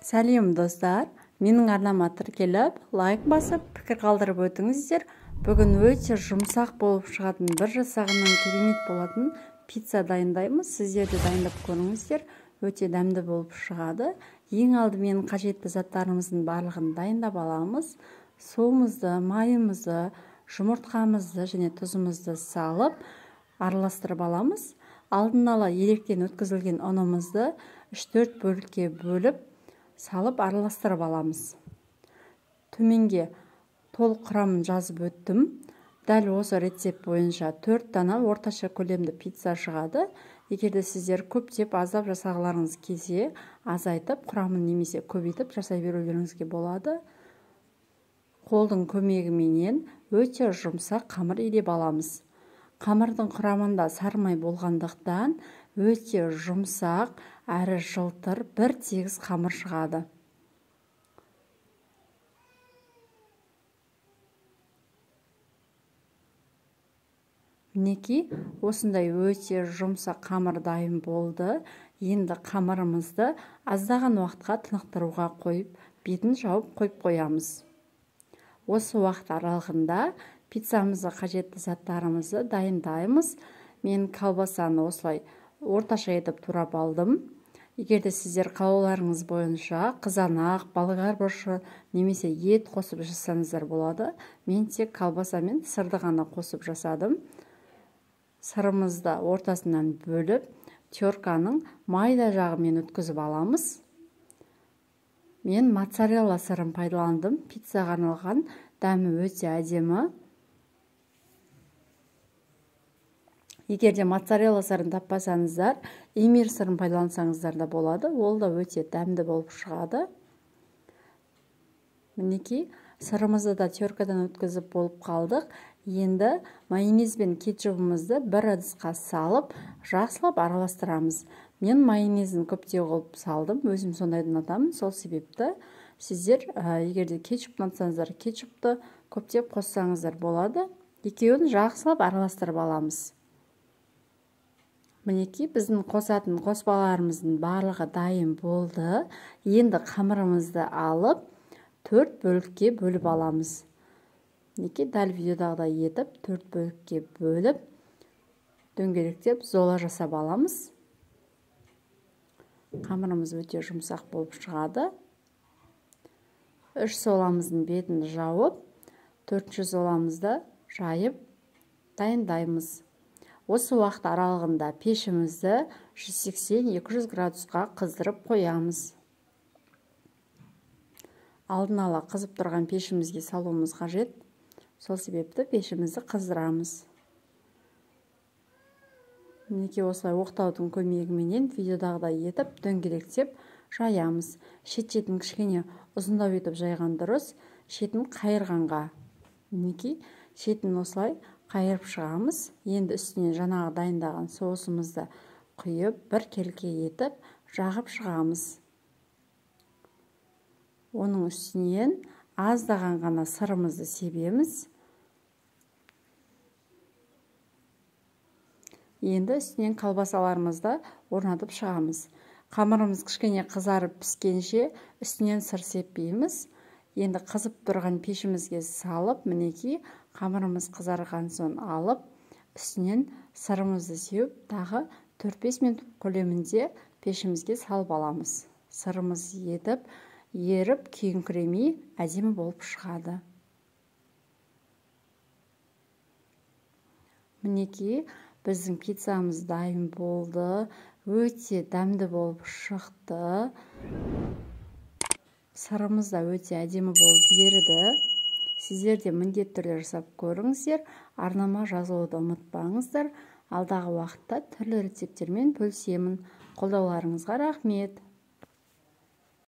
Сәлем достар, менің арнама тіркеліп, лайк басып, пікір қалдырып өтіңіздер. Бүгін өте жұмсақ болып шығатын, бір жасағаннан керемет болатын пицца дайындаймыз. Сіздер де дайындап көріңіздер, өте дәмді болып шығады. Ең алдымен қажетті заттарымыздың барлығын дайындап аламыз. Суымызды, майымызды, жұмыртқамызды және тұзымызды салып араластырып аламыз. Алдын ала електен өткізілген ұнымызды 3-4 бөлікке бөліп салып араластырып аламыз. Төменге толық құрамын жазып өттім. Дәл осы рецепт бойынша 4 дана орташа көлемді пицца шығады. Егер де сіздер көптеп аздап жасағыларыңыз келсе, азайтып құрамын немесе көбейтіп жасай берулеріңізге болады. Қолдың көмегіменен өте жұмсақ қамыр илеп аламыз. Қамырдың құрамында сары май болғандықтан өте жұмсақ әрі жылтыр бір тегіс қамыр шығады. Мінекей, осындай өте жұмсақ қамыр дайын болды. Енді қамырымызды аздаған уақытқа тынықтыруға қойып, бетін жауып қойып қоямыз. Осы уақыт аралығында пиццамызға қажетті заттарымызды дайындаймыз. Мен колбасаны осылай орташа етіп турап алдым. Егер де сіздер қалауларыңыз бойынша қызанақ, болгар бұрышы немесе ет қосып жасасаңыздар болады. Мен тек колбаса мен сырды ғана қосып жасадым. Сырымызды ортасынан бөліп, терканың майда жағымен өткізіп аламыз. Мен моцарелла сырын пайдаландым. Пиццаға арналған, дәмі өте әдемі. Егер де моцарелла сырын таппасаңыздар, эмир сырын пайдалансаңыздар да болады. Ол да өте дәмді болып шығады. Мінекей, сырымызды да теркадан өткізіп болып қалдық. Енді майонез бен кетчупымызды бір ыдысқа салып, жақсылап араластырамыз. Мен майонезін көптеу қылып салдым, өзім сондайды ұнатамын. Сол себепті сіздер егер де кетчуп ұнатсаңыздар, кетчупты көптеп қоссаңыздар болады. Екеуін жақсылап араластырып аламыз. Мінекей, біздің қосатын қоспаларымыздың барлығы дайын болды. Енді қамырымызды алып, 4 бөлікке бөліп аламыз. Мінекей, дәл видеодағыдай етіп, 4 бөлікке бөліп, дөңгелектеп зола жасап аламыз. Қамырымыз өте жұмсақ болып шығады. 3 золамыздың бетін жауып, 4-ші золамызды жайып дайындаймыз. Осы уақыт аралығында пешімізді 180-200 градусқа қыздырып қоямыз. Алдын ала қызып тұрған пешімізге салуымыз қажет. Сол себепті пешімізді қыздырамыз. Мінекей, осылай оқтаудың көмегіменен видеодағыдай етіп дөңгелектеп жаямыз. Шет-шетін кішкене ұзындау етіп жайған дұрыс, шетін қайырғанға. Мінекей, шетін осылай қайырып шығамыз. Енді үстіне жаңағы дайындаған соусымызды құйып, бір келке етіп жағып шығамыз. Оның үстінен аздаған ғана сырымызды себеміз. Енді үстінен колбасаларымызды орнатып шығамыз. Қамырымыз кішкене қызарып піскенше үстінен сыр сеппейміз. Енді қызып тұрған пешімізге салып, мінекей, қамырымыз қызарған соң алып, үстінен сырымызды сеуіп, тағы 4-5 минут көлемінде пешімізге салып аламыз. Сырымыз етіп, еріп, күйіңкіремей әдемі болып шығады. Мінекей, біздің пиццамыз дайын болды. Өте дәмді болып шықты. Сырымыз да өте әдемі болып еріді. Сіздер де міндетті түрде жасап көріңіздер. Арнама жазылуды ұмытпаңыздар. Алдағы уақытта түрлі рецепттермен бөлісемін. Қолдауларыңызға рахмет.